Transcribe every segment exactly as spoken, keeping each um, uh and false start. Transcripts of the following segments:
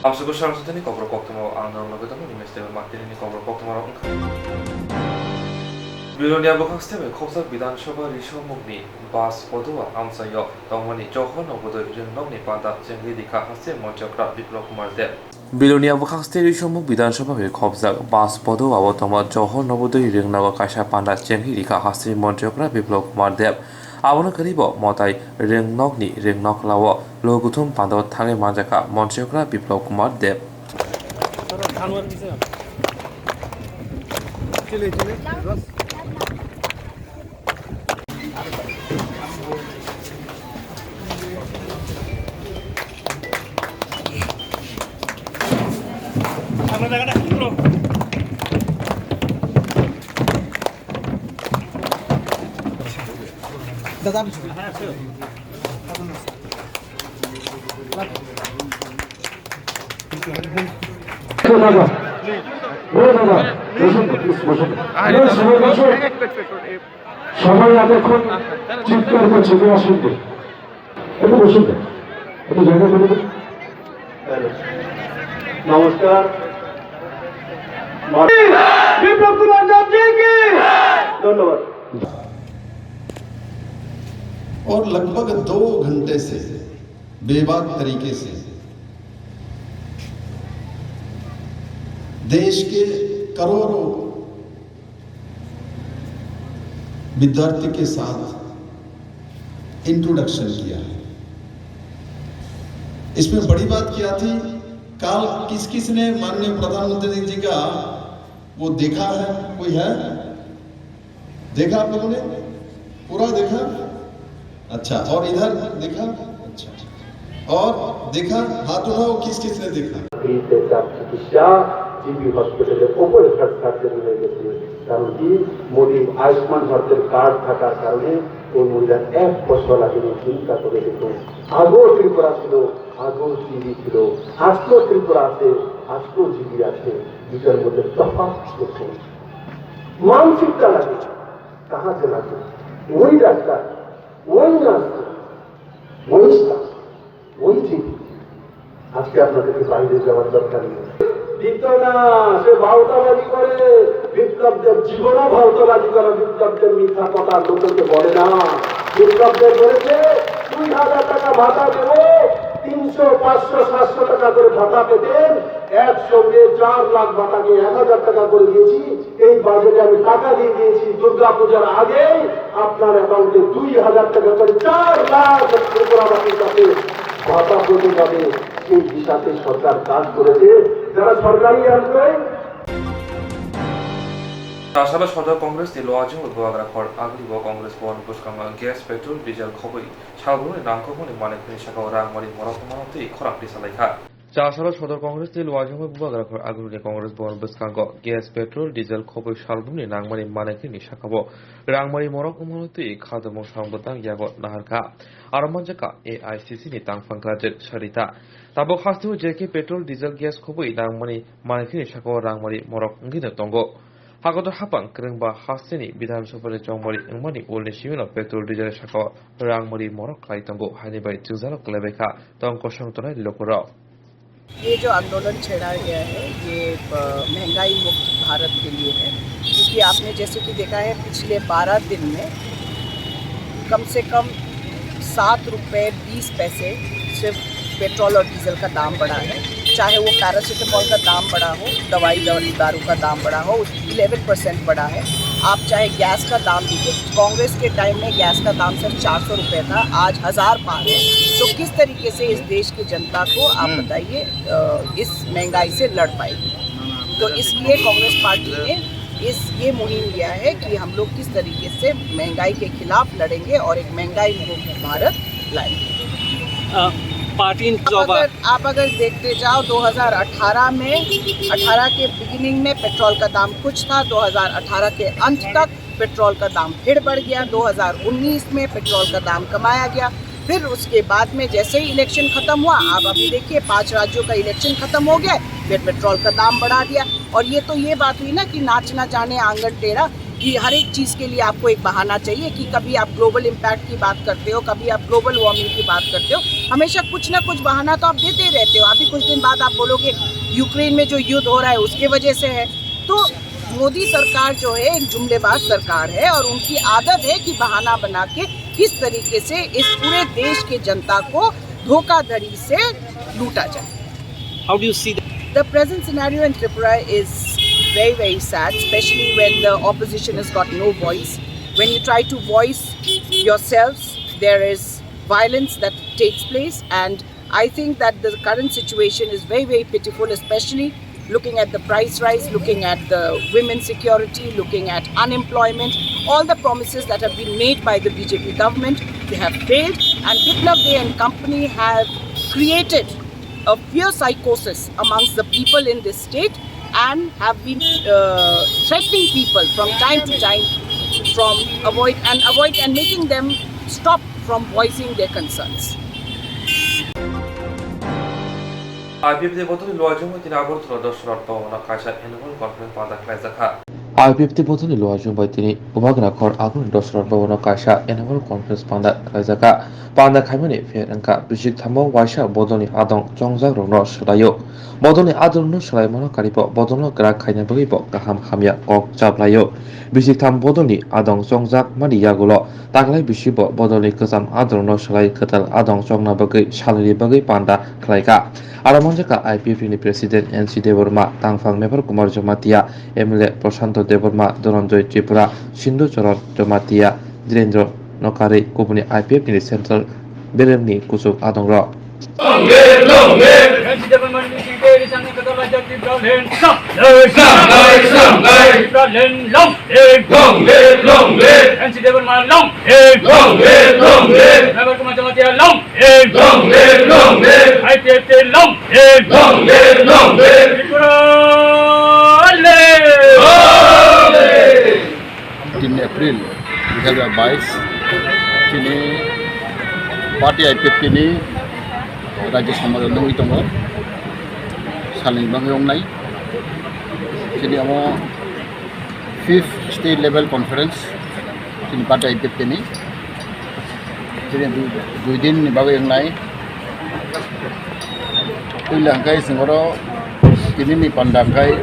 Amsugwi Saraswatini kokrok koktwma ang norok logi tongo, nini stable matini ni kokrok koktwma rok wngkha. Bilonia bwkhak step bai khopjak Bidhan Sabha Risomukni bas podoa amchaio tongmani Johor Nobodoi ringnokni panda chengri rikha haste Monchokra Biplab Kumar Deb. Bilonia bwkhak step Risomuk Bidhan Sabha bai khopjak bas podoa o tongma Johor Nobodoi ringnogo kaisa panda chengri rikha haste Monchokra Biplab Kumar Deb. Abono kwrwi bo mwtai ringnokni ringnok lao lukuthum pando thangwi manjakha Monchokra Biplab Kumar Deb. দাদা, আমি ছবি। দাদা, ও দাদা, বসুন না, please বসুন না। আরে, সবাই বসুন। সবাই এতক্ষণ চিৎকার করছে, কেউ আসেন না। একটু বসুন না, একটু জায়গা করে দিন। হ্যালো। নমস্কার। বিপ্লব কুমার দেব জি কি? ধন্যবাদ। और लगभग दो घंटे से बेबाक तरीके से देश के करोड़ों विद्यार्थी के साथ इंट्रोडक्शन किया है। इसमें बड़ी बात क्या थी, कल किस किस ने माननीय प्रधानमंत्री जी का वो देखा है? कोई है, देखा आप लोगों ने? पूरा देखा? अच्छा, और इधर देखा? अच्छा, और देखा? हाथ उठाओ, किस किस ने देखा? ফ্রিতে তার চিকিৎসা জিবি হসপিটালে ওপেন হার্ট সার্জারি হয়ে গেছে। কারণ কি? মোদির আয়ুষ্মান ভারতের কার্ড থাকার কারণে ওই মহিলার এক বছর আগে উনি চিন্তা করে দেখুন, আগেও ত্রিপুরা ছিল, আগেও জিবি ছিল, আজকেও ত্রিপুরা আছে, আজকেও জিবি আছে, দুটার মধ্যে তফাৎ দেখুন। মানসিকতা লাগে, কাহা যে লাগে, ওই ডাক্তার, ওই নার্স, ওই স্টাফ, ওই জিবি। আজকে আপনাদেরকে বাইরে যাওয়ার দরকার নেই। দিত না, সে ভাওতাবাজি করে। বিপ্লব দেব জীবনও ভাওতাবাজি করে, বিপ্লব দেব মিথ্যা কথা লোকেকে বলে না। বিপ্লব দেব বলেছে, দুই হাজার টাকা ভাতা দেবো, তিনশো, পাঁচশো, সাতশো টাকা করে ভাতা পেতেন, একসঙ্গে চার লাখ ভাতাকে এক হাজার টাকা করে দিয়েছি। এই বাজেটে আমি টাকা দিয়ে দিয়েছি, দুর্গা পূজার আগেই আপনার অ্যাকাউন্টে দুই হাজার টাকা করে চার লাখ ত্রিপুরাবাসীর কাছে ভাতা পৌঁছে যাবে। সেই দিশাতে সরকার কাজ করেছে। যারা সরকারি employee, Chasalo Sodor Congress ni Luajung Bubagra Khor Agri bo Congress Bhavan bwskango gas, petrol, diesel khobwi salbrumni nangkukmani manwi khwni sakao rang mari morok mano twi khorang tisa laikha. Chasalo Sodor Congress ni Luajung Bubagra Khor Agri ni Congress Bhavan bwskango gas, petrol, diesel khobwi salbrumni nangmani manwi khwni sakao rang mari morok mano twi khadamung samung bwtang yago naharkha. Aro manjakha A I C C ni tangphang graduate Sarita. Tabuk hasteo J K petrol, diesel, gas khobwi nangmani manwi khwni sakao rang mari morok wngwi no tongo. Hakotor hapang kwrwngba hasteni Bidhan Sabha ni chongmari wngmani ulni simino petrol, diesel sakao rang mari morok khlai tongo haini bai jwngjalo kwlaibai kha tong kosong tongnai lukurok. ये जो आंदोलन छेड़ा गया है, ये, अ, महंगाई मुक्त भारत के लिए है, क्योंकि आपने जैसे कि देखा है, पिछले बारह दिन में कम से कम सात रुपए बीस पैसे सिर्फ पेट्रोल और डीजल का दाम बढ़ा है। चाहे वो पैरासिटामोल का दाम बढ़ा हो, दवाई दव-, दारू का दाम बढ़ा हो, इलेवन परसेंट बढ़ा है। आप चाहे गैस का दाम देखिए, कांग्रेस के टाइम में गैस का दाम सिर्फ चार सौ रुपए था, आज हजार पार है। तो किस तरीके से इस देश की जनता को आप हम्म। बताइए, अ, इस महंगाई से लड़ पाएगी? तो इसलिए कांग्रेस पार्टी ने इस, ये मुहिम लिया है कि हम लोग किस तरीके से महंगाई के खिलाफ लड़ेंगे और एक महंगाई मुक्त भारत लाएंगे। अ, पार्टी इन आप अगर, आप अगर देखते जाओ, दो हज़ार अठारह में, अठारह के बिगिनिंग में पेट्रोल का दाम कुछ था, दो हज़ार अठारह के अंत तक पेट्रोल का दाम फिर बढ़ गया। दो हज़ार उन्नीस में पेट्रोल का दाम कमाया गया, फिर उसके बाद में जैसे ही इलेक्शन खत्म हुआ, आप अभी देखिए, पांच राज्यों का इलेक्शन खत्म हो गया, फिर पेट्रोल का दाम बढ़ा दिया। और ये तो ये बात हुई ना कि नाच ना जाने आंगन टेढ़ा, कि हर एक चीज़ के लिए आपको एक बहाना चाहिए कि कभी आप ग्लोबल इम्पैक्ट की बात करते हो, कभी आप ग्लोबल वार्मिंग की बात करते हो, हमेशा कुछ ना कुछ बहाना तो आप देते ही रहते हो। अभी कुछ दिन बाद आप बोलोगे यूक्रेन में जो युद्ध हो रहा है उसके वजह से है। तो मोदी सरकार जो है एक जुमलेबाज सरकार है और उनकी आदत है कि बहाना बना के किस तरीके से इस पूरे देश के जनता को धोखाधड़ी से लूटा जाए। How do you see the The present scenario in Tripura is very, very sad, especially when the opposition has got no voice. When you try to voice yourselves, there is violence that takes place, and I think that the current situation is very, very pitiful, especially looking at the price rise, looking at the women's security, looking at unemployment, all the promises that have been made by the B J P government, they have failed, and Biplab Dey and company have created a fear psychosis amongst the people in this state and have been uh, threatening people from time to time from avoid and avoid and making them stop from voicing their concerns. I P F T bodolni luajwngwi tini Agartala Dosrat Bhawan-o kaisa annual conference panda khlaijakha. I P F T bodolni luajwng bai tini Bubagra khor Agartala Dosrat Bhawan-o kaisa annual conference panda khlaijakha. Panda khaimani pher wngkha bisik thambo waisa bodolni adong chongjakrokno swlaio. Bodolni adongno swlaimano karibo bodolno kwrak khaina bagwibo kaham hamya kok chaplaio. Bisik tham bodolni adong chongjak mani yagulo taklai bisibo bodolni kwcham adongno swlai kwtal adong chongna bagwi salni bagwi panda khlaikha. Aro manjakha I P F T ni President N C Debbarma, tangphang Mevar Kumar Jamatia, M L A Prashanto Debbarma, Dhananjoy Tripura, Sindhu Charan Jamatia, Dhirendra Nokari, kubuni I P F T ni Central Belem ni kuchuk adongrok. Long live, long live! N C Debbarma ni bising tei risang ni kwtal raijak Tipraland long live! Long live, long live! Tipraland long live! Long live, long live! N C Debbarma long live! Long live, long live! Mevar Kumar Jamatia long live! Long live, long live! I P F T long live! Long live, long live! Tripura live! Long live! Tin April dui hazar bais chini party I P F T ni Rajya Sabha o nungwi tongo, salni bagwi wngnai. Chini amo fifth state level conference chini party I P F T ni. Chini dui, dui din ni bagwi wngnai. Puila hwnkhe chwng oro tini ni panda hwnkhe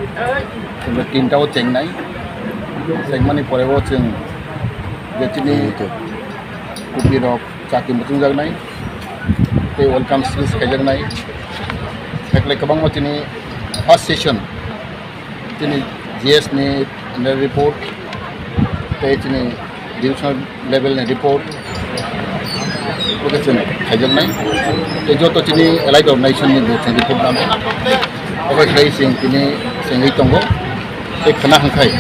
chwng tinta o chengnai. Chengmani pore o chwng je chini kupi rok chakri muchungjaknai tei welcome speech khaijaknai. Hakhe kwbangma chini first session chini G S ni annual report tei chini divisional level ni report bo khe chwng khaijaknai. Tei joto chini allied organization ni bo chwng report nang obo khlai chwng tini chengwi tongo. Tei khwna hwnkhai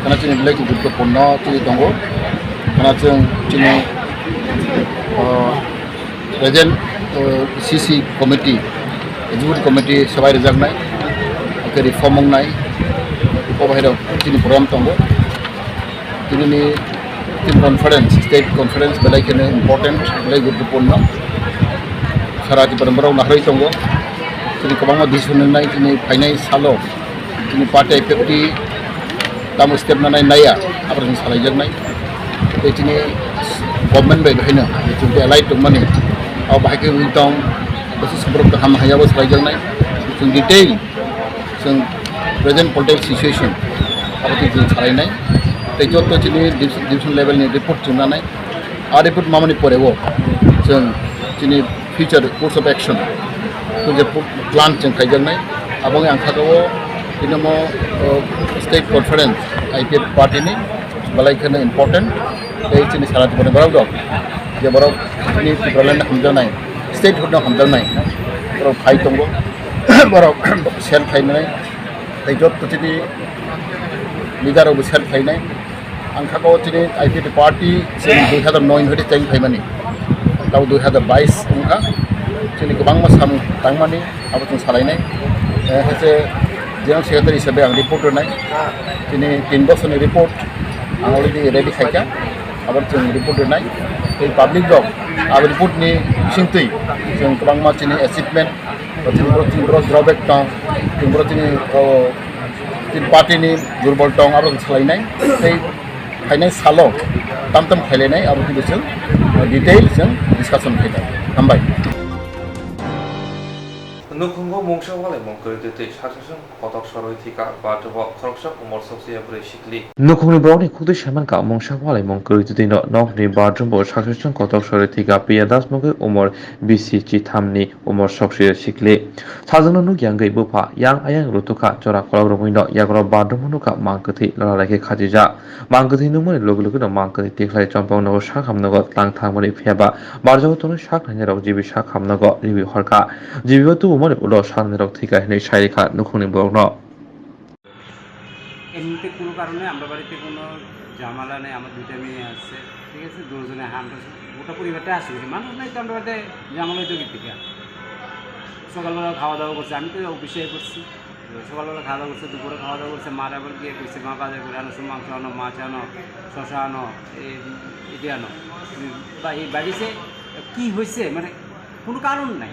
khwna chini belai khe guruttopurno chini tongo. Khwna chwng chini ah, Present, uh, C C committee, executive committee swbai rwjaknai, hwnkhe reform wngnai, obo hai rok chini program tongo. Tini ni tin conference, state conference belai kheno important, belai guruttopurno. Sara Tripura borok naharwi tongo. Chini kwbangma decision wngnai chini phainai salo. Chini party I P F T tamo step nanai naiya, abo chwng salaijaknai. Tei chini government bai bahaino chwng tei allied tongmani, abo bahai khe wngwi tong, bwswk borok kaham haiya bo salaijaknai. Chwng detail, chwng present political situation, abo chwng chwng salainai. Tei joto chini divis-, division level ni report chwng nanai. A report mamani pore o chwng chini future course of action, to je plan chwng khaijaknai, abo wngkha ang saka o tini omo, o, state conference I P F party ni belai kheno important tei chini sara Tripura ni borok rok je borok chini Tipraland no hamjaknai, statehood no hamjaknai borok phai tongo, borok share khainai tei joto chini leader rok bo share khainai. Ang kha o chini I P F T party chini dui hazar noi ni hoite cheng phaimani. Tabo dui hazar bais wngkha. Chini kwbangma samung tangmani abo chwng salainai. Eh, hwnkhe General Secretary hisabe ang report rwnai. Chini tin bosorni report ang already ready khaikha. Abo chwng report rwnai. Tei public rok abo report ni bisingtwi chwng kwbangma chini achievement, chini borok, chini borok drawback tong, chini borok chini, o, chini party ni durbol tong, abo chwng salainai. Tei Phainai salo tam tam khailainai abo twi chwng detail chwng discussion khainai. Hambai. Nukhungo mungsa walaimung kwrwi twi saksa chwng kotor sorwi thwikha, bathroom o khoroksa umor sokchiya bwrwi sikli. Nukhungni borokni khukti saimankha mungsa walaimung kwrwi twi no nokni bathroom o saksa chwng kotor sorwi thwikha, Priya Das mungwi umor bisi chitham ni umor sokchiya sikli. Sajwkno nukya wngwi bupha yang ayang rutukha, chora kolok romwi no yagra bathroom o nukha mang kwthwi lala lai khe khachijak. Mang kwthwi nukmani logi logi no mang kwthwi tikhlai chompok nogo sak hamnogo tlang thangmani phiya ba barjago tonwi sak nainai rok G B sak hamnogo riwi horkha. G B o tubumani ulo sak nainai rok thwikha hinwi sai rikha nukhungni borokno. এমনিতে কোনো কারণে আমরা বাড়িতে কোনো ঝামেলা নেই, আমার দুইটা মেয়ে আছে, ঠিক আছে? দুজনে আমরা গোটা পরিবারটা আছি, মানুষ নাই তো আমরা বাড়িতে ঝামেলা হইতে গেছে কি? সকালবেলা খাওয়া দাওয়া করছে, আমি তো অফিসে করছি। সকালবেলা খাওয়া দাওয়া করছে, দুপুরে খাওয়া দাওয়া করছে, মার আবার গিয়ে কইছে, "মা, বাজার করে আনো, মাংস আনো, মাছ আনো, শসা আনো, এ, এটা আনো।" বা এই বাড়িতে কি হয়েছে, মানে, কোনো কারণ নাই।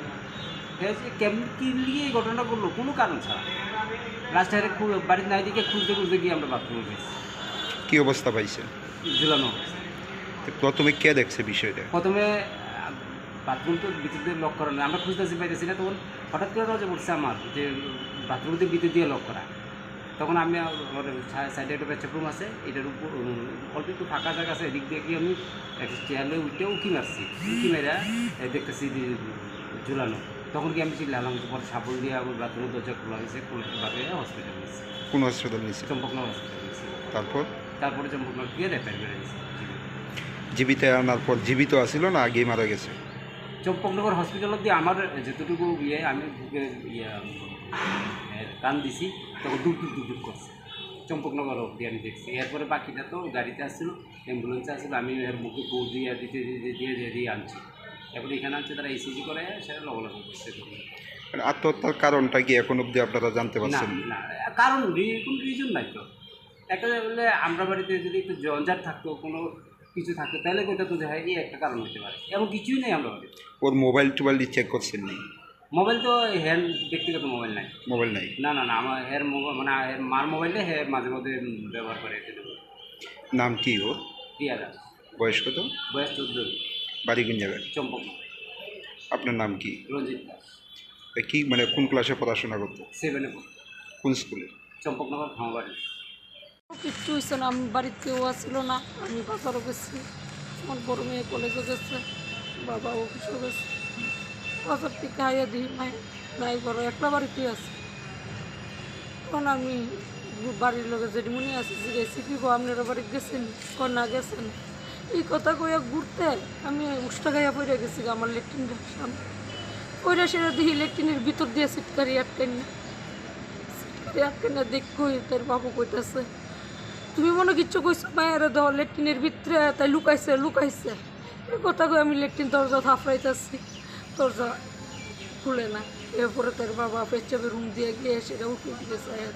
এ যে কেমন, কি নিয়ে এই ঘটনাটা ঘটলো, কোনো কারণ ছাড়া। লাস্টে আরে খু-, বাড়িতে নাই দেখে খুঁজতে খুঁজতে গিয়ে আমরা বাথরুমে গেছি। কি অবস্থা পাইছেন? ঝুলানো অবস্থা। তো প্রথমে কে দেখছে বিষয়টা? প্রথমে, আহ, বাথরুম তো ভিতর দিয়ে লক করা নেই, আমরা খুঁজতেছি, পাইতেছি না। তখন হঠাৎ করে নজর পড়ছে আমার যে বাথরুম তো ভিতর দিয়ে লক করা। তখন আমি, আমাদের সা-, সাইডে একটা পেচ্ছাপ রুম আছে, এটার উপর, উম, অল্প একটু ফাঁকা জায়গা আছে, এদিক দিয়ে গিয়ে আমি একটা চেয়ার লয়ে উঠে উকি মারছি। উকি মেরা, এ, দেখতেছি যে ঝুলানো। তখন কি আমি চিল্লালাম, পরে শাবল দিয়ে আবার বাথরুমের দরজা খোলা হয়েছে, খুলে বাগে হসপিটাল নিয়েছি। কোন হসপিটাল নিয়েছে? চম্পকনগর হসপিটাল নিয়েছি। তারপর? তারপরে চম্পকনগর দিয়ে রেফার করে দিয়েছি। জীবিত আনার পর জীবিত আছিল না আগেই মারা গেছে? চম্পকনগর হসপিটাল অব্দি আমার যতটুকু ইয়ে, আমি বুকে ইয়ে, এ, টান দিছি, তখন ডুব ডুব ডুব ডুব করছে। চম্পকনগর অব্দি আমি দেখছি। এরপরে বাকিটা তো গাড়িতে আসছিল, অ্যাম্বুলেন্সে আসছিল, আমি এর মুখে ফু দিয়ে দিতে, দিয়ে, দিয়ে, দিয়ে, দিয়ে আনছি। এরপরে এখানে আনছে, তারা ইসিজি করে, সেটা লগে লগে করছে। মানে আত্মহত্যার কারণটা কি এখন অবধি আপনারা জানতে না, পারছেন? না, কারণ রি-, কোনো রিজন নাই তো। একটা হলে আমরা বাড়িতে যদি একটু জঞ্জাট থাকতো, কোনো কিছু থাকতো, তাহলে ওইটা তো দেখা যায় একটা কারণ হতে পারে। এমন কিছুই নেই আমরা বাড়িতে। ওর মোবাইল টোবাইল চেক করছেন নি? মোবাইল তো হের ব্যক্তিগত মোবাইল নাই। মোবাইল নাই? না, না, না, আমার হের মোবাইল, মানে, হের মার মোবাইলটা হে মাঝে মধ্যে, উম, ব্যবহার করে, এতে ব্যবহার করে। নাম কি ওর? প্রিয়া দাস। বয়স কত? বয়স চোদ্দ। বাড়ি কোন জায়গায়? চম্পকনগর। আপনার নাম কি? রঞ্জিত দাস। এ, কি, মানে, কোন ক্লাসে পড়াশোনা করতো? সেভেনে পড়তো। কোন স্কুলে? চম্পকনগর খামারবাড়ি। কিচ্ছু হইছে না, আমি বাড়িতে কেউ আসিল না, আমি বাজারও গেছি, আমার বড় মেয়ে কলেজে গেছে, বাবা অফিসে গেছে। বাজার থেকে আইয়া দেখি মাই নাই ঘরে, একলা বাড়িতে আছে। তখন আমি বাড়ির লগে জেঠিমণি আছে, জিজ্ঞাসি কি গো, আপনারা বাড়ি গেছেন? কয় না, গেছেন। এই কথা কইয়া ঘুরতে আমি উষ্টা খাইয়া পড়ে গেছি গো আমার লেট্রিনটার সামনে। পড়ে সেটা দেখি লেট্রিনের ভিতর দিয়ে সিটকারি আটকাই না, সিটকারি আটকাই না। দেখো তার বাবু কইতাছে, "তুমি মনে কিচ্ছু কইছো, মায়েরা দেহ লেট্রিনের ভিতরে তাই লুকাইছে, লুকাইছে।" এই কথা কই আমি লেট্রিন দরজা থাপড়াইতাছি, দরজা খুলে না। এরপরে তার বাবা পেচ্ছাপের রুম দিয়ে গিয়ে সেটা উঠে দিয়েছে।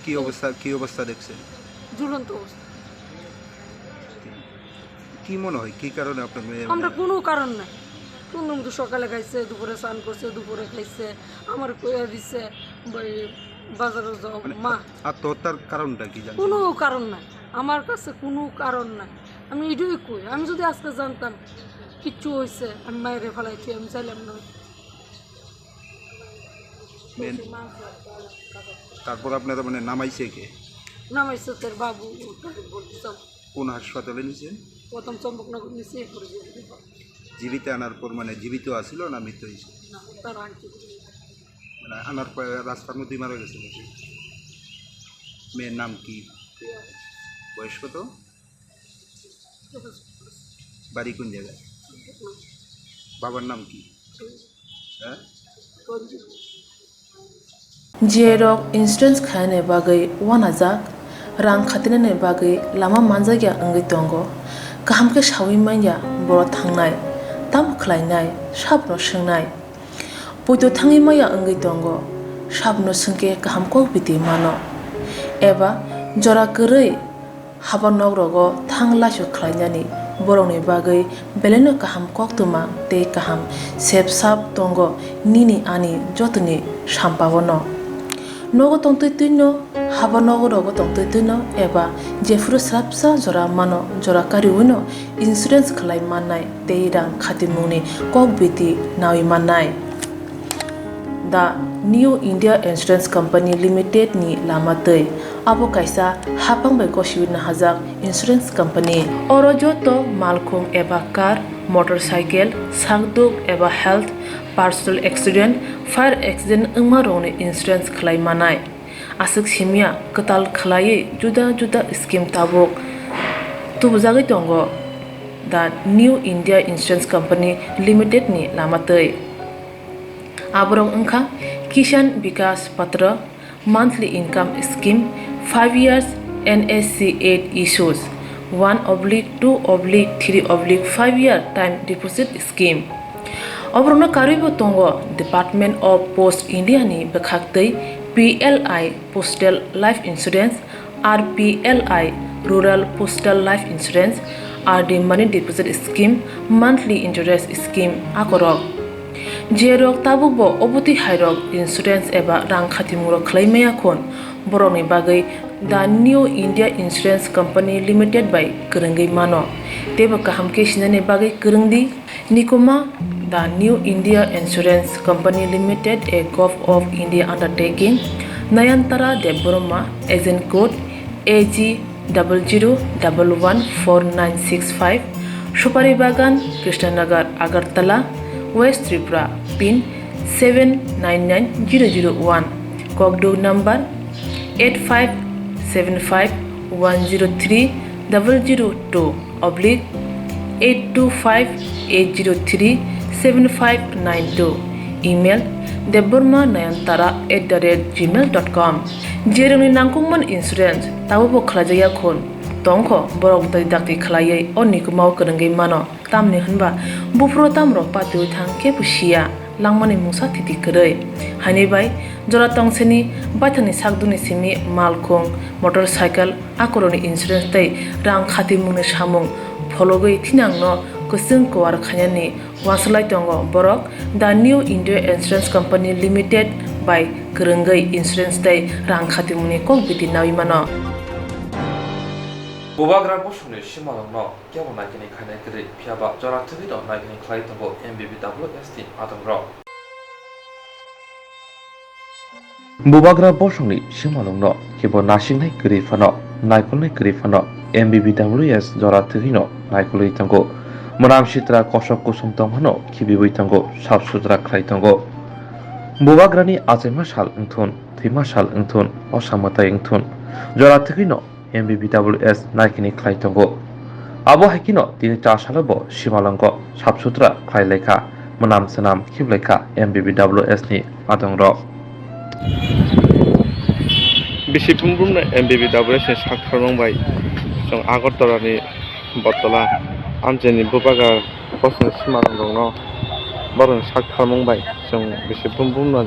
কি অবস্থা, কি অবস্থা দেখছেন? ঝুলন্ত অবস্থা। কি মনে হয়, কি কারণে আপনার মেয়ে আমরা কোনো কারণ নাই। কোনো মতো সকালে খাইছে, দুপুরে স্নান করছে, দুপুরে খাইছে, আমার কইয়া দিছে, ওই বাজারে যাও, মানে, মা। আত্মহত্যার কারণটা কি জানেন? কোনো কারণ নাই, আমার কাছে কোনো কারণ নাই। আমি এটাই কই, আমি যদি আজকে জানতাম কিচ্ছু হয়েছে, আমি মায়েরে ফালাইছি, আমি চাইলাম না। মেন-, তারপর আপনারা, মানে, নামাইছে কে? নামাইছে তোর বাবু, ওর কাছে বলছি সব। কোন হাসপাতালে নিছেন? প্রথম চম্পকনগর নিছে, এরপরে জীবিত। জীবিত আনার পর, মানে, জীবিত আছিল না মৃত হয়েছে? না, তার আনছি। মানে, আনার পর রাস্তার মধ্যেই মারা গেছে নাকি? মেয়ের নাম কি? প্রিয়া। বয়স কত? বাড়ি কোন জায়গায়? বাবার নাম কি? হ্যাঁ? G I rok insurance khainani bagwi uanajak, rang khatinani bagwi lama manjakya wngwi tongo. Kaham khe saui manya borok thangnai, tamo khlainai, sabono swngnai. Poito thangwi maya wngwi tongo, sabono swngkhe kaham kok biti mano. Eba jora kwrwi haba nok rogo thang laisu khlainani borokni bagwi belaino kaham koktwma tei kaham sepsap tongo nini ani jotoni sampao no. Nogo tongtwi twino, haba nogo rogo tongtwi twino eba jephuru srapsa jora mano, jora kariwino insurance khlai mannai tei rang khatimungni kok biti nawi mannai. The New India Insurance Company Limited ni lama twi. Abo kaisa haphang bai gosiwi nahajak insurance company. Oro joto malkhung eba car, motorcycle, sakduk eba health, personal accident, fire accident wngma rokni insurance khlai manai. Aswk simya kwtal khlaiwi juda juda scheme tabuk tubujagwi tongo the New India Insurance Company Limited ni lama twi. Aborok wngkha Kisan Vikas Patra, monthly income scheme, five years N S C eight issues, one oblique two oblique three oblique five year time deposit scheme. Oborokno karwibo tongo Department of Post India ni bwkhaktwi P L I Postal Life Insurance, R P L I Rural Postal Life Insurance, R D Money Deposit Scheme, Monthly Interest Scheme akorok. Jerok tabukbo obotwi hairok insurance eba rang khatimungrok khlai maya khun, borokni bagwi the New India Insurance Company Limited bai kwrwngwi mano. Teibo kaham khe sinani bagwi kwrwngdi. Nikuma, the New India Insurance Company Limited, a Gov of India undertaking, Nayantara Debbarma, agent code A G double zero double one four nine six five, Supari Bagan, Krishnanagar, Agartala, West Tripura, pin seven nine nine zero zero one, kokduk number eight five seven five one zero three double zero two oblique eight two five eight zero three seven five nine two, email debbarma nayantara at the rate gmail dot com. Jerokni nangkukmani insurance tabukbo khlaijakya khun tongkho, borok twi dakti khlaiwi o nikumao kwrwngwi mano, tamni hwnba buphuru tamrok patiwi thang kebo siya. Langmani mungsa thiti kwrwi. Haini bai jora tongseni baithangni sakdukni simi malkhung, motorcycle, akorokni insurance tei rang khatimungni samung phologwi thinangno kwchwng kuar khainani uansuk lai tongo borok. The New India Insurance Company Limited bai kwrwngwi insurance tei rang khatimungni kok biti nawi mano. Bubagra bosongni simalwngno kebo naikini khainai kwrwi, phiya ba jora thwgwino naikini khlai tongo M B B W S ni adongrok. Bubagra bosongni simalwngno kebo nasiknai kwrwi phano, naikolnai kwrwi phano, M B B W S jora thwgwino naikolwi tongo. Mwnam sitra kosok kusom tongmano khibiwi tongo, sap sutra khlai tongo. Bubagrani achaima sal wngthun, thwima sal wngthun, osa mwtai wngthun, jora thwgwino M B B W S naikini khlai tongo. Abo hai kheno tini cha salo bo simalwngo sap sutra khlai lai kha, mwnam swnam khiblai kha M B B W S ni adongrok. Bisi brum brum no M B B W S ni sak tharmung bai chwng Agartala ni Bottola amchaini bubagra bosongni simalwng rokno borokni sak tharmung bai chwng bisi brum brum no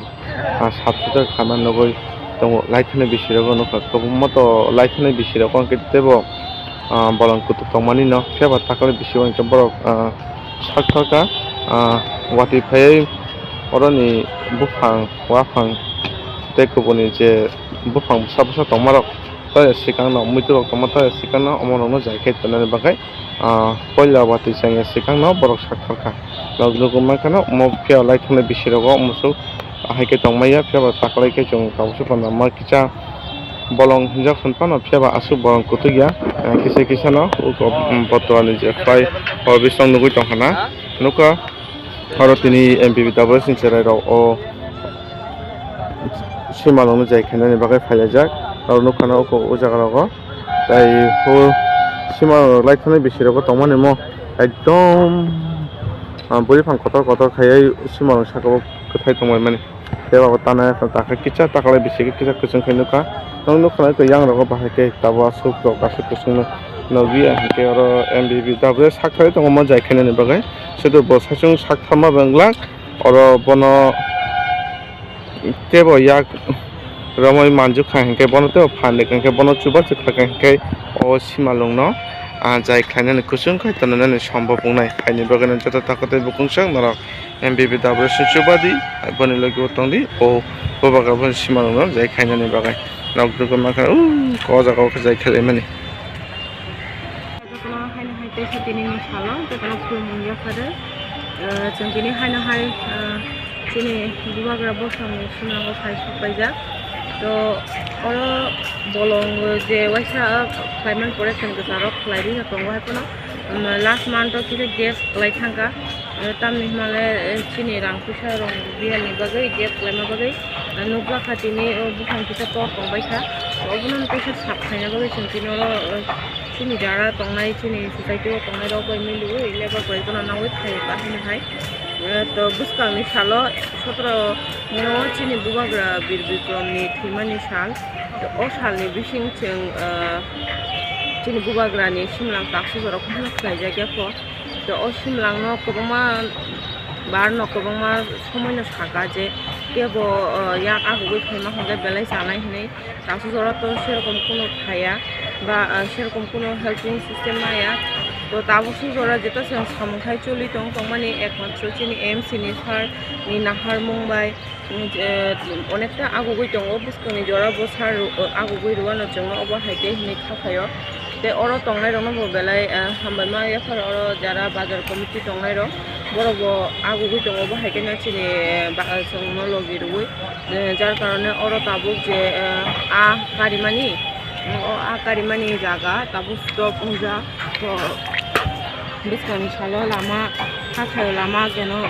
ah, sap sutra khaima nugwi tongo. Laithani bisi rogo nukha, kwbangma to laithani bisi rogo hwnkhe teibo, ah, bolong kutuk tongmani no, phiya ba takle bisingo hwnkhe borok, ah, sak thar kha, ah, watwi phaiwi oroni buphang, waphang tei kubuni je buphang bwsa bwsa tongmarok tei swkang no, muitu rok tongma tei swkang no, omo rokno jai khe tongnani bagwi, ah, puila watwi chengya swkang no borok sak thar kha. Nog nugwi mankha no, omo phiya laithani bisi rogo musuk. Ahai khe tongmaya, phiya ba taklai khe chwng tabuk se panda ma kisa bolong hinjak san phano, phiya ba aswk bolong kwtwk ya, eh, kisa kisa no uko, mm, Bottola ni je khlai o bisong nugwi tongkha na nukha. Oro tini M P P tabuk sini cherai rok o simalwng no jai khainani bagwi phailaijak, aro nukha na uko o jaga rogo. Tai hor simalwng rok laithani bisi rogo tongmani mo ekdom, ah, bwrwi phang kotor kotor khaiwi simalwng saka o kwthai tongmani. Tei abo tana takha kisa taklai bisi kisa kwchwng khai nukha. Nwng nukha na yang rogo bahai khe tabuk aswk rok aswk kwchwng no nugwi ya hinkhe oro M B B W S sak thai tongo mo jai khainani bagwi. Sudu bo saichung sak tharma bwnglak oro bono. Teibo yak romwi manjukha hinkhe bono teibo phan rikha hinkhe bono chubachu khlakha hinkhe o simalwngno, ah, jai khlainani kuchung khai tongnani sombop wngnai. Haini bagwino joto takhuk tei bukung swk norok M B B W S ni chubadi, boni logi o tongdi o Bubagra bo simalwng no jai khainani bagwi. Nok dugwi mankha, uh, o jaga o khe jai khlaimani. Jotono haino hai teisa tini ni salo, jotono khulumung yapharo. Eh, chwng tini haino hai, eh, chini bubagra bosongni simalwngo phai sok paijak. To oro bolong je waisa khlaiman pore chwng kwcharo khlai rina tongo hai phano, um, last month o kisa gap khlai thangkha. Eh, tamni hwnle, eh, chini rang puisa rong biyani bagwi gap khlaima bagwi, eh, nukjakha tini o buphang kisa tor tongbaikha. Obono teisa sap khaina bagwi chwng tini oro, eh, chini jara tongnai, chini society o tongnai rok bai miliwi lebar bai bono nangwi phai ba hino hai. Eh, to bwskangni salo sotro no chini bubagra Bir Bikrom ni thwimani sal. To o salni bising chwng, eh, chini bubagrani simlang taksa jorok phano khlaijak ya kho. To o simlangno kwbangma barno kwbangma somoino saka je kebo, uh, yak agugwi phaima hwnkhe belai chanai hinwi. Taksa jora to serokom kuno thaya ba, uh, serokom kuno helping system maya. To tabuk suk jora jeta chwng samung khai choli tong tongmani ekmatro chini M C ni sir ni nahar mung bai. Onekta agugwi tongo, bwskangni jora bo sar ru-, agugwi rwano chwngno obo hai khe hinwi kha phaio. Tei oro tongnairokno bo belai, ah, hambai ma yaphar oro jara bazar committee tongnairok, borok bo agugwi tongo, obo hai kheno chini, ah, ba-, chwngno logi rwui, eh, jar karone oro tabuk je, eh, a karimani, o a karimani jaga tabuk stop wngjak. To bwskangni salo lama, hakhaio lama keno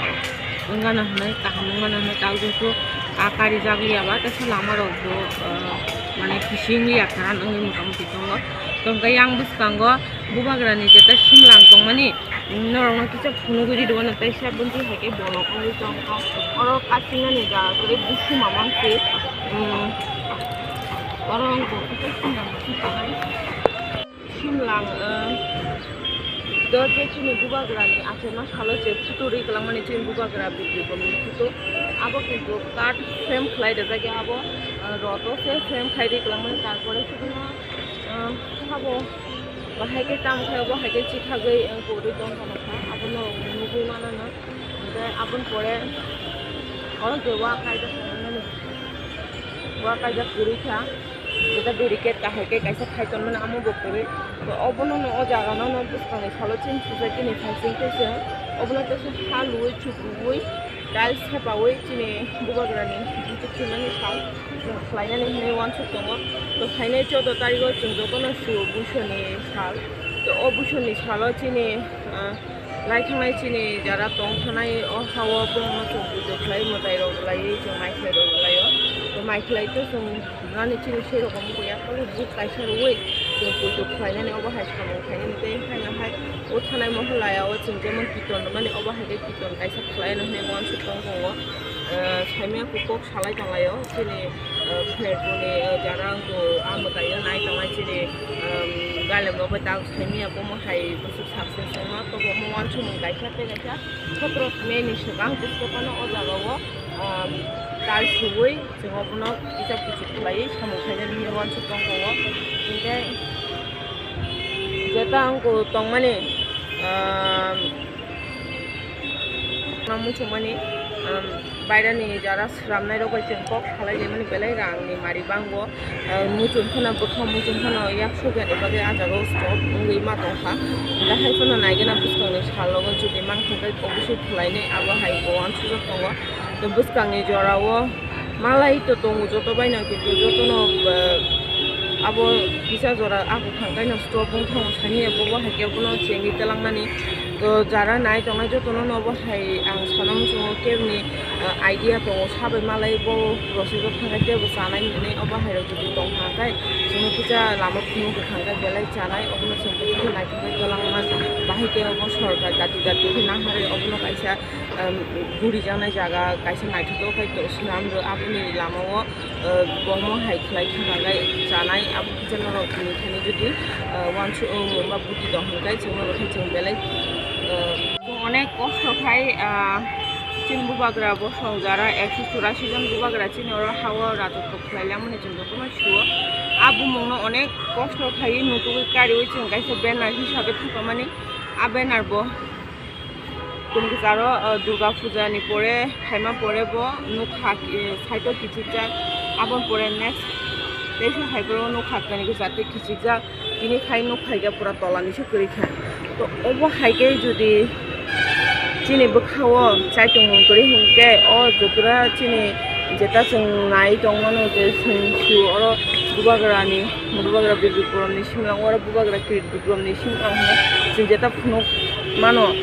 wngana hwnwi, kaham wngana hwnwi, tabuk a karijak liya ba, teisa lama rok bo, ah, mane kising liya kha wngwi motamuti tongo. Tongkhe yang bwskango bubagrani jeta simlang tongmani, norokno kisa phunugwi ridi, bono teisa bonti hai khe bolok wngwi tongkha. Oro kasinani jaga kwrwi busu mamang se, um, oro wngkha kisa simlang. Simlang, eh, do je chini bubagrani achema salo je photo ri kwlangmani chini bubagra Bir Bikrom ni photo. Abo kintu card frame khlai rijak ya abo, eh, rot o se frame khlai ri kwlangmani, tarpore se bono, eh, sabo bahai khe tamo khe obo hai khe chithagwi, eh, kwrwi tongkha nokha, abono nugwi mano no. Hwnkhe aboni pore oro je wa kaijak tongo, wa kaijak kwrwi kha. Jeta barricade kahai khe kaisa khai tonmani amo bo kwrwi. To obono no o jaga no no bwskangni salo chini society ni phaising khe chwng obono teisa ha luwi chukrui tiles thepaui chini bubagrani buchuk thwimani sal chwng khlainani hinwi uansuk tongo. To phainai choudo tarigo chwng jotono sio buisoni sal. To o buisoni salo chini, ah, lai thangnai chini jara tong thanai o ha-o borokno chwng pujo khlai, mwtai rok rwlaiwi chwng maithai rok rwlaio. To maithai to chwng nani chini sei rok wngya, khali buk kaisa rwui chwng pujo khlainani obo hai samung khainani tei haino hai o thanai moholaya o chwng jemon kiton rwmani obo hai khe kiton kaisa khlaino hinwi uansuk tong tongo. Ah, saimanya kok salai tonglaio chini, ah, pherkuni, ah, jara wngkha, ah, mwtaio nai tongnai chini, um, galem rok bai tak saimanya bomo hai bwswk success wngma tobo omo uansukmung kaisa tei kaisa sotro May ni swkang bwswk phano o jaga o, um, tai suwi chwng obono kisa kuchuk khlaiwi samung khainani hinwi uansuk tong tongo. Hinkhe jeta wngkha tongmani, um, Muchungmani, um, bairani jara sramnai rok bai chwng kok salai rimani belai rang ni mari bango. Uh, muchung phano bwkhak muchung phano yak sugya ni bagwi ah jaga o stop wngwi ma tongkha. Hwnkhe hai phano naigena bwskang ni salogo jodi mang thangkhe obosi khwlainai abo hai bo uansukjak tongo. Tei bwskang ni jora o malai to tongo joto bai no, kintu joto no, uh, abo kisa jora ah bwkhang bai no stop wng thango sani bobo hai khe bono chengwi twlang nani. To jara nai tongnai jotono no obo hai ang sana muchungo keboni, ah, idea tongo, sabai malai bo rosijak thangkhe teibo chanai hinwi obo hai rok jodi tong thangkhe chwngno kisa lama phunuk kwthangkhe belai chanai, obono chwng buphuru naithokbai twlangma. Bahai khe obo sorkar dati dati khe naharwi obono kaisa, um, gurijaknai jaga kaisa naithotok khai to swnam rw aboni lama o. Ah, bomo hai khlai thangkha khe chanai, abo kisa norok ni thani jodi, ah, uansuk, ah, mungba buti tong hwn khe chwng norok khe chwng belai, ah, onek kosto khai, ah, chini bubagra bosong jara ekso churasi jon bubagra chini oro ha o rajotwo khlai lamani chwng jotono sio. A bumungno onek kosto khai nutugwi kariui chwng kaisa banner hisabe thapamani. A banner bo Kunu kwcharo, uh, Durga Puja ni pore, phaima pore bo nukha, eh, side o kichijak, aboni pore next teisa hai bo nukha kunu kwchar tei kichijak, tini khai nuk phaikha pura tola ni se kwrwi kha. To obo hai khe jodi chini bwkha o chaitung mung kwrwi hwn khe o joto chini jeta chwng nai tong mano je chwng su oro bubagra ni, bubagra Bibikrom ni simlang oro bubagra Krit Bikrom ni simlang hwnwi chwng jeta phunuk mano,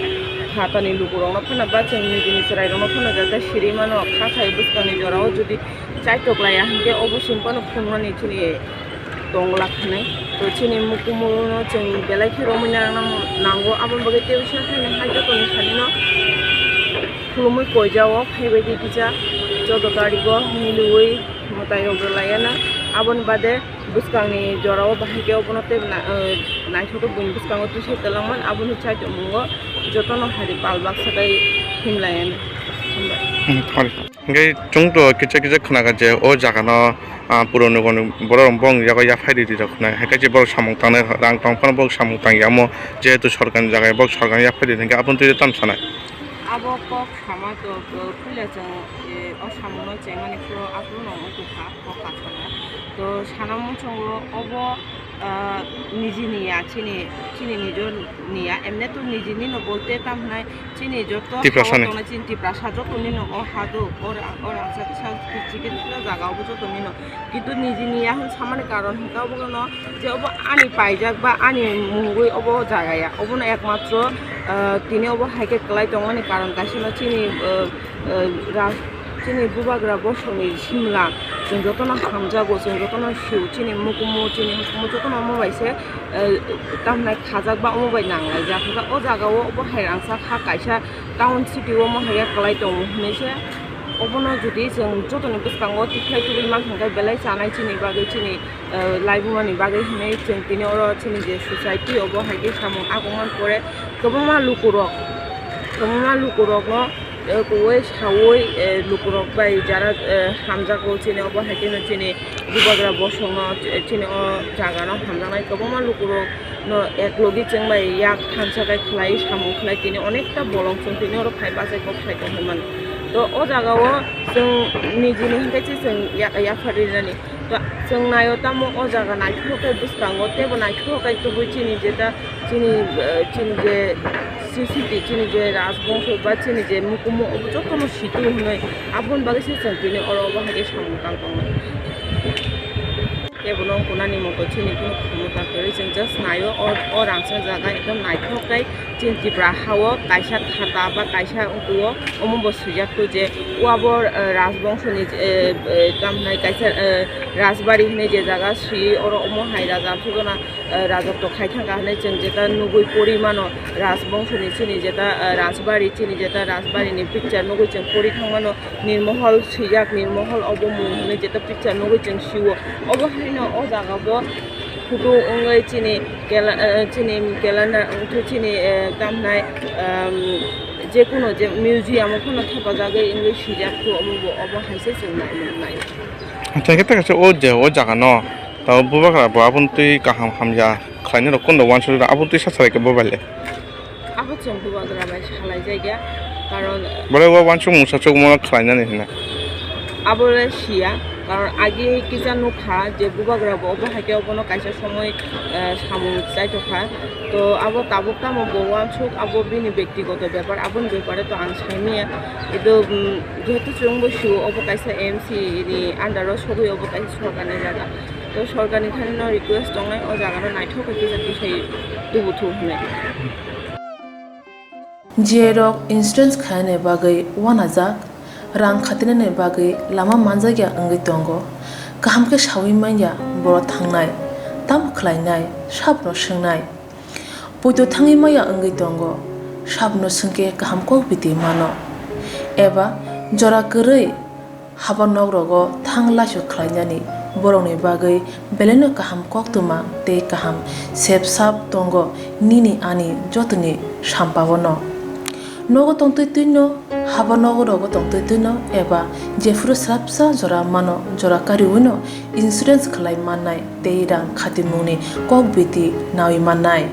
phatani lukurokno phano ba chwng nijini chwrairokno phano jeta siri mano, kha khai bwskangni jorao jodi chaitok laiya hwnkhe obo chwng phano phunuknani chini tong lak hinwi. To chini mukumu no chwng belai khe romwi narwkna nango, aboni bagwi tei wngkha haino hai jotoni salino khulumwi koijao phaibaidi kisa choudo tarigo miliui mwtai rok rwlaiya na, aboni bade bwskangni jorao bahai khe obono tei na-, eh, naithotok buini bwskango twi sai twlangman, aboni chaitok mungo jotono hari pal baksa tei himlaiya na. Hambai. Hmm, sorry. Hingke chwng to kisa kisa khwnaga je o jaga no, ah, puroni goni borok rok bong yago yaphai riri rok khwnai, hai khe borok samung tangnai rang tong phano borok samung tang yamo, jehetu sorkar ni jaga borok sorkar ni yaphai riri hingke aboni twi tamo sanai. Abo kok sama to, eh, puila chwng, eh, o samung no chengmani phuru aphuru no wngkha kok kasana. To sana muchungo obo, ah, nijini ya, chini, chini nijo ni ya, emne to nijini no bolte tam hwnai. Chini joto Tiprasa ni. Hao tongnai chini Tiprasa jotoni no o hado, o ra-, o rangchak sak chikit jaga obo jotoni no. Kintu nijini ya hwn samani karon hwnkha obo no je obo ani paijak ba ani mungwi obo jaga ya. Obo no ekmatro, ah, tini obo hai khe kwlai tongmani karon kaisa no chini, ah, ah, ra-, chini bubagra bosongni simla chwng jotono hamjago, chwng jotono sio, chini mukumu, chini hukumu jotono omo bai se, ah, tamhinai khajak ba omo bai nang laijak. Hwnkhe o jaga o obo hai rangchak ha kaisa town city o mohai ya kwlai tongo hinwi se. Obono jodi chwng jotoni bwskango tikhlai tubui mankha hwnkhe belai chanai chini bagwi chini, eh, laibuma ni bagwi hinwi chwng tini oro chini je society obo hai khe samung agongma pore kwbangma lukurok, kwbangma lukurokno, eh, kuwi sawi, eh, lukurok bai jara, eh, hamjago chini obo hai kheno chini bubagra bosongno, eh, chini o jagano hamjaknai kwbangma lukurok no eklogi chwng bai yak thansa kai khlai samung khlai tini onekta bolong chwng tini oro phai bachai kok sai tong mano. To o jaga o chwng nijini hinkhe se chwng ya-, yapharwi nani. To chwng naio tamo o jaga naithok khe bwskango teibo naithok khe tubui chini jeta chini, eh, chini je C C T chini je rajbongso ba chini je mukumu obo jotono situ hwnwi aboni bagwi se chwng tini oro obo hai khe samung tang tongo. Kebo no kunani moto chini kunu khumota kwrwi chwng just naio o, o rangchak jaga ekdom naithok khe chini Tripura ha-o kaisa khata ba kaisa unkuo omo bo swijak kho je o abo, eh, rajbongso ni, eh, eh, tamhinai kaisa, eh, rajbari hinwi je jaga swi oro omo hai raja phigona, eh, raja to khai thangkha hinwi chwng jeta nugui pori mano rajbongso ni chini jeta, eh, rajbari chini jeta rajbari ni picture nugui chwng pori thang mano. Nirmohol swijak, Nirmohol obo mung hinwi jeta picture nugui chwng sio. Obo haino o jaga bo photo wngwi chini kela-, eh, chini calendar wngkhe chini, eh, tamhinai, ehm, jekunu je museum o phano thepajagwi wngwi swijak kho omo bo obo hai se chwng nai, nai. Acha khe ta kaisa o je o jaga no tabo bubagra bo aboni twi kaham hamya khlainai rok kunu uansukjak aboni twi sasarai khe bo bai le. Abo chwng bubagra bai salai jagya, karon, eh, Bole o uansuk mungsa chukmano khlainani hwnna. Abo le siya, karon agi kisa nukha je bubagra bo obo hai khe obono kaisa somoi, eh, samung chaitokha. To abo tabuk tamo bo uansuk abo bini bektigoto bepar, aboni bepare to ang saimanya. Edo, mm, jehetu chwng bo sio obo kaisa M C ni under o sogwi obo kaisa sorkarni jaga. To sorkarni thani no request tongnai o jaga no naithok khe kisa tisai tubu thu hwnwi. J rok insurance khainani bagwi uanajak, rang khatinani bagwi lama manjakya wngwi tongo. Kaham khe saui manya borok thangnai, tamo khlainai, sabono swngnai. Poito thangwi manya wngwi tongo, sabono swngkhe kaham kok biti mano. Eba jora kwrwi haba nok rogo thang laisok khlainani borokni bagwi belaino kaham koktwma tei kaham sep sap tongo nini ani jotoni sampao no. Nogo tongtwi twino, haba nogo rogo tongtwi twino eba jephuru swrapsa jora mano jora kariwino insurance khlai mannai tei rang khatimungni kok biti naui mannai.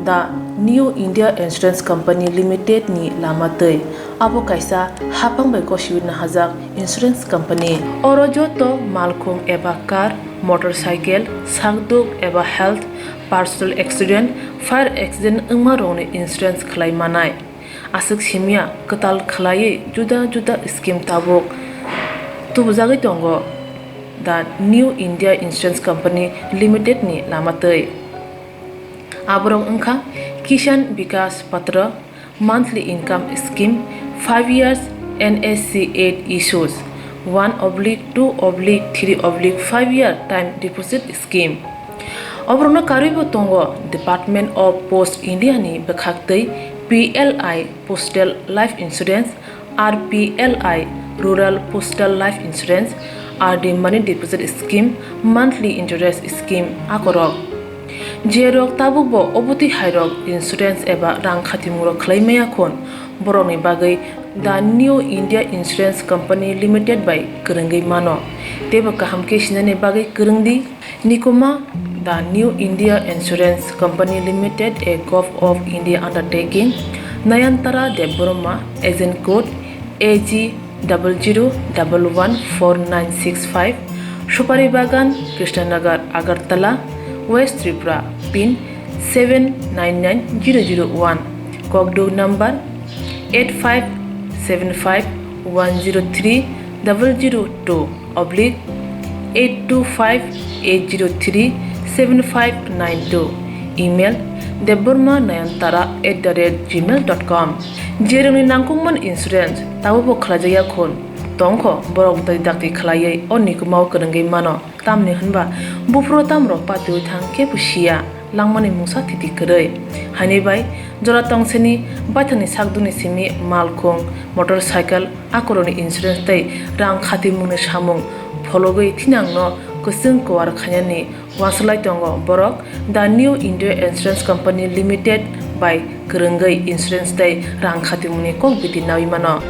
The New India Insurance Company Limited ni lama twi. Abo kaisa haphang bai gosiwi nahajak insurance company. Oro joto malkhung eba car, motorcycle, sakduk eba health, personal accident, fire accident wngma rokni insurance khlai manai. Aswk simya kwtal khlaiwi juda juda scheme tabuk tubujagwi tongo the New India Insurance Company Limited ni lama twi. Aborok wngkha Kisan Vikas Patra, monthly income scheme, five years N S C eight issues, one oblique two oblique three oblique five year time deposit scheme. Oborokno karwibo tongo Department of Post India ni bwkhaktwi P L I Postal Life Insurance, R P L I Rural Postal Life Insurance, R D Money Deposit Scheme, Monthly Interest Scheme akorok. Jerok tabukbo obotwi hairok insurance eba rang khatimungrok khlai maya khun, borokni bagwi The New India Insurance Company Limited bai kwrwngwi mano, teibo kaham khe sinani bagwi kwrwng di. Nikuma, The New India Insurance Company Limited, a Govt of India undertaking, Nayantara Debbarma, agent code A G double zero double one four nine six five, Supari Bagan, Krishnanagar, Agartala, West Tripura, pin seven nine nine zero zero one, Kokduk number eight five seven five one zero three double zero two oblique eight two five eight zero three seven five nine two, email debbarma nayantara at the rate gmail dot com. Jerokni nangkukmani insurance tabukbo khlaijakya khun tongkho, borok bwtwi dakti khlaiwi o nikumao kwrwngwi mano. Tamni hwnba buphuru tamrok patiwi thang kebo siya, langmani mungsa thiti kwrwi. Haini bai jora tongseni baithangni sakdukni simi malkhung, motorcycle, akorokni insurance tei rang khatimungni samung phologwi thinangno kwchwng kwar khainani uansuk lai tongo borok The New India Insurance Company Limited bai kwrwngwi insurance tei rang khatimungni kok biti naui mano.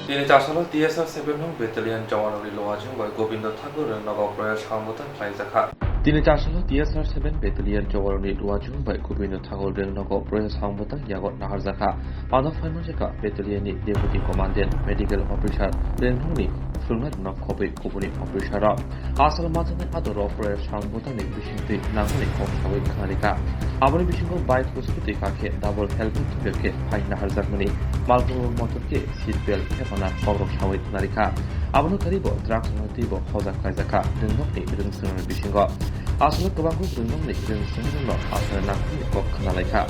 Tini Chasalo T S R seven nung Battalion Jawanrokni Luwajwng bai Gobindo Thakur nogo prayer sambutan khlaijakha. Tini Chasalo T S R seven Battalion Jawanrokni Luwajwng bai Gobindo Thakur nogo prayer sambutan yago naharjakha. Ano phaimajaka Battalion ni Deputy Commandant, Medical Officer, Rengnungni phwrwngnairokno khobwi kubuni officer rok. Asal majani adoro prayer sambutan ni bisingtwi nangmani kok sawi khnarikha. Aboni bisingo bike scooty kakhe double helmet tubekhe phai naharjakmani, malkhung motor khe seat belt thepana kokrok sawi khnarikha. Abono karibo drugs no teibo hojak khlaijakha rwngnokni rwngswngrokni bisingo. Aswk kwbangkuk rwngnokni rwngswngrokno aswk nangkukni kok khnalaikha.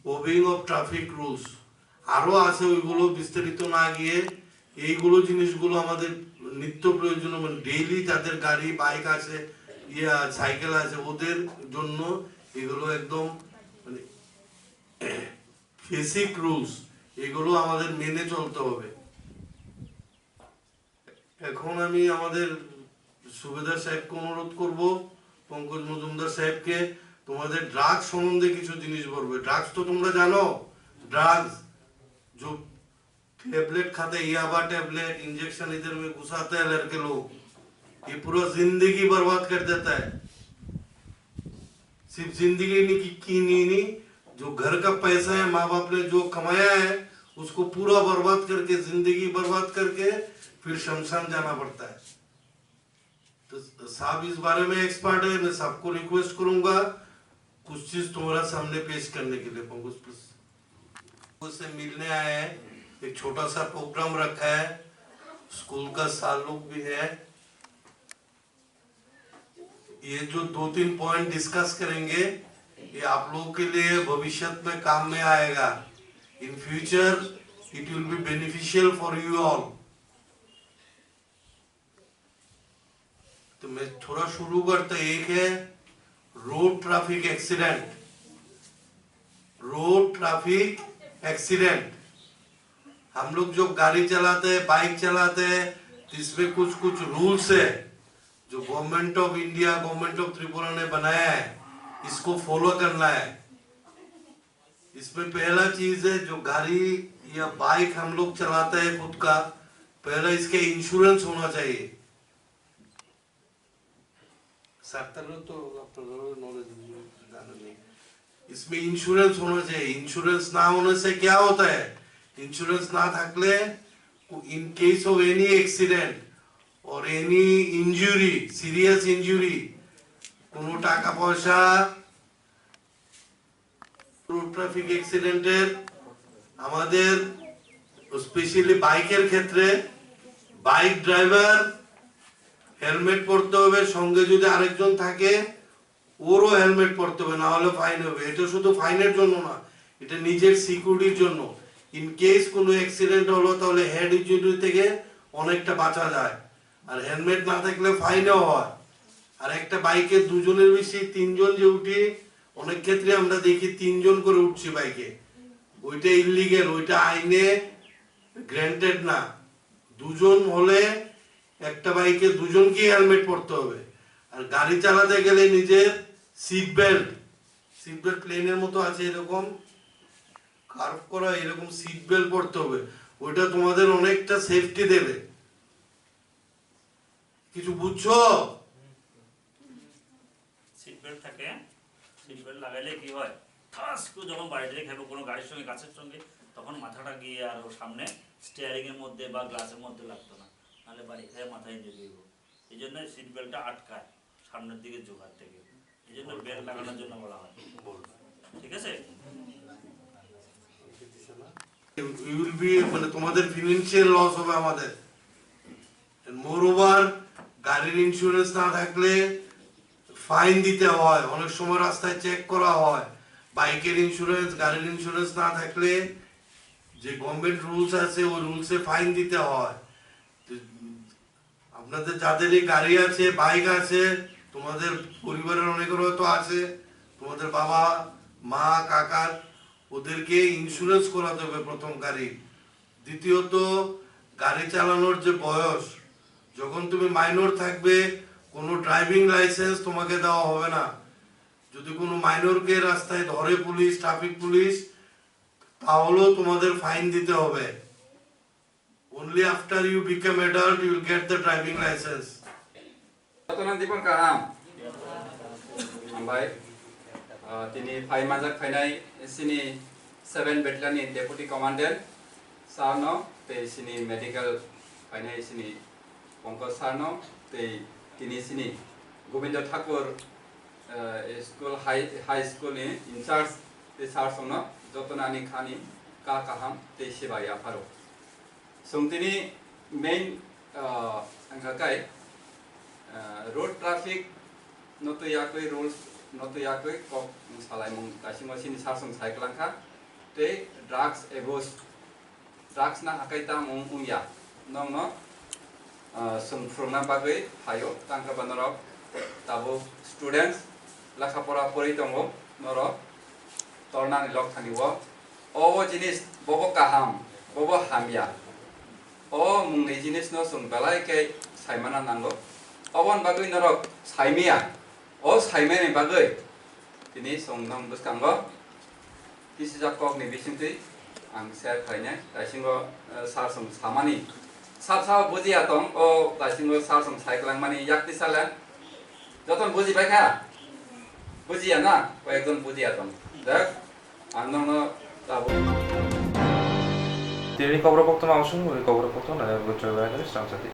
Obeying of traffic rules আরও আছে, ওইগুলো বিস্তারিত না গিয়ে এইগুলো জিনিসগুলো আমাদের নিত্য প্রয়োজনীয়, মানে ডেইলি যাদের গাড়ি, বাইক আছে, ইয়ে, সাইকেল আছে, ওদের জন্য এগুলো একদম মানে বেসিক রুলস, এগুলো আমাদের মেনে চলতে হবে। এখন আমি আমাদের সুবেদার সাহেবকে অনুরোধ করব, পঙ্কজ মজুমদার সাহেবকে, তোমাদের ড্রাগস সম্বন্ধে কিছু জিনিস বলবে। ড্রাগস তো তোমরা জানো, ড্রাগস, जो टैबलेट खाते, याबा टैबलेट, इंजेक्शन इधर में घुसाते हैं लड़के लोग, ये पूरा जिंदगी बर्बाद कर देता है। सिर्फ जिंदगी नहीं की, की नहीं, नहीं, जो घर का पैसा है, माँ बाप ने जो कमाया है, उसको पूरा बर्बाद करके, जिंदगी बर्बाद करके फिर शमशान जाना पड़ता है। तो साहब, इस बारे में एक्सपर्ट है, मैं सबको रिक्वेस्ट करूंगा कुछ चीज तुम्हारा सामने पेश करने के लिए। पंकज प्लीज। उससे मिलने आए हैं, एक छोटा सा प्रोग्राम रखा है, स्कूल का साल लोग भी है। ये जो दो तीन पॉइंट डिस्कस करेंगे, ये आप लोगों के लिए भविष्य में काम में आएगा। In future it will be beneficial for you all. तो मैं थोड़ा शुरू करता, एक है road traffic accident. Road traffic accident हम लोग जो गाड़ी चलाते हैं, बाइक चलाते हैं, तो इसमें कुछ कुछ रूल्स है जो government of India, government of Tripura ने बनाया है, इसको फॉलो करना है। इसमें पहला चीज है, जो गाड़ी या बाइक हम लोग चलाते हैं खुद का, पहला इसका इंश्योरेंस होना चाहिए। স্যার, তাহলে তো আপনারও নলেজ জানা নেই। इसमें इंश्योरेंस होना चाहिए। इंश्योरेंस ना होने से क्या होता है? इंश्योरेंस ना থাকলে, in case of any accident or any injury, serious injury, কোনো টাকা পয়সা, রোড ট্রাফিক অ্যাক্সিডেন্টের আমাদের স্পেশালি বাইকের ক্ষেত্রে বাইক ড্রাইভার হেলমেট পরতে হবে, সঙ্গে যদি আরেকজন থাকে ওরও হেলমেট পরতে হবে, না হলে ফাইন হবে। এটা শুধু ফাইনের জন্য না, এটা নিজের সিকিউরিটির জন্য। ইন কেস কোনো অ্যাক্সিডেন্ট হলো, তাহলে হেড ইঞ্জুরি থেকে অনেকটা বাঁচা যায়। আর হেলমেট না থাকলে ফাইনও হয়। আর একটা বাইকে দুজনের বেশি তিনজন যে উঠি, অনেক ক্ষেত্রে আমরা দেখি তিনজন করে উঠছি বাইকে। ওইটা ইলিগেল, ওইটা আইনে গ্র্যান্টেড না। দুজন হলে একটা বাইকে দুজনকেই হেলমেট পরতে হবে। আর গাড়ি চালাতে গেলে নিজের সিট বেল্ট, সিট বেল্ট প্লেনের মতো আছে এরকম কার্ভ করা, এরকম সিট বেল্ট পরতে হবে। ওইটা তোমাদের অনেকটা সেফটি দেবে। কিছু বুঝছো? সিট বেল্ট থাকে। সিট বেল্ট লাগাইলে কি হয়, ঠাস করে যখন বাড়ি থেকে খাইবো কোনো গাড়ির সঙ্গে গাছের সঙ্গে, তখন মাথাটা গিয়ে আর ওর সামনে স্টিয়ারিং এর মধ্যে বা গ্লাসের মধ্যে লাগতো না, নাহলে বাড়ি খেয়ে মাথা ইঞ্জুরি হইব। এই জন্য সিট বেল্টটা আটকায় সামনের দিকে ঝুঁকার থেকে। এই জন্য বেল্ট লাগানোর জন্য বলা হয়। ঠিক আছে? ইউ উইল বি, মানে, তোমাদের ফিনান্সিয়াল লস হবে আমাদের। মোর ওভার, গাড়ির ইন্স্যুরেন্স না থাকলে ফাইন দিতে হয়, অনেক সময় রাস্তায় চেক করা হয়। বাইকের ইন্স্যুরেন্স, গাড়ির ইন্স্যুরেন্স না থাকলে যে গভর্নমেন্ট রুলস আছে, ওই রুলসে ফাইন দিতে হয়। তো আপনাদের যাদের এই গাড়ি আছে, বাইক আছে, তোমাদের পরিবারের অনেকের হয়তো আছে, তোমাদের বাবা, মা, কাকার, ওদেরকে ইন্স্যুরেন্স করাতে হবে প্রথম গাড়ি। দ্বিতীয়ত, গাড়ি চালানোর যে বয়স, যখন তুমি মাইনর থাকবে, কোনো ড্রাইভিং লাইসেন্স তোমাকে দেওয়া হবে না। যদি কোনো মাইনরকে রাস্তায় ধরে পুলিশ, ট্রাফিক পুলিশ, তাহলেও তোমাদের ফাইন দিতে হবে। Only after you become adult, you will get the driving license. Jotono dibon kaham. Hambai. Ah, tini phai manjak phainai sini seven Battalion ni Deputy Commandant sir no, tei sini medical phainai sini Pankaj sir no, tei tini sini Gobindo Thakur, ah, school, high, high school ni in charge tei sir song no jotono ani khani kha kaham tei seba yapharo. Chwng tini main, ah, wngkha kai, ah, road traffic no twi yakwi, rules no twi yakwi kok salaimung kaisingo sini sar chwng sai kwlangkha. Tei drugs abuse, drugs na hakai tamo wng ya, nokno, ah, chwng phwrwngna bagwi phaio, tangkhe ba norok tabuk students lekha pora pori tongo, norok tornani lok thani o. O, o jinis bobo kaham, bobo hamya. O mungni jinisno chwng belai khe saimana nango. Oboni bagwi norok saimaya. O saimani bagwi tini chwng nong bwskango kisijak kokni bisingtwi ang share khlainai. Taisingo, eh, sir chwng samani sab sabo bujiya tong, o taisingo sir chwng sai kwlangmani yakti salen. Joton bujibai kha? Bujiya na? Koyekjon bujiya tong. Dek, ang nokno tabuk. Tini kobor koktwma osong, ui kobor koktwma nai bwtwi bai khe swrang sati.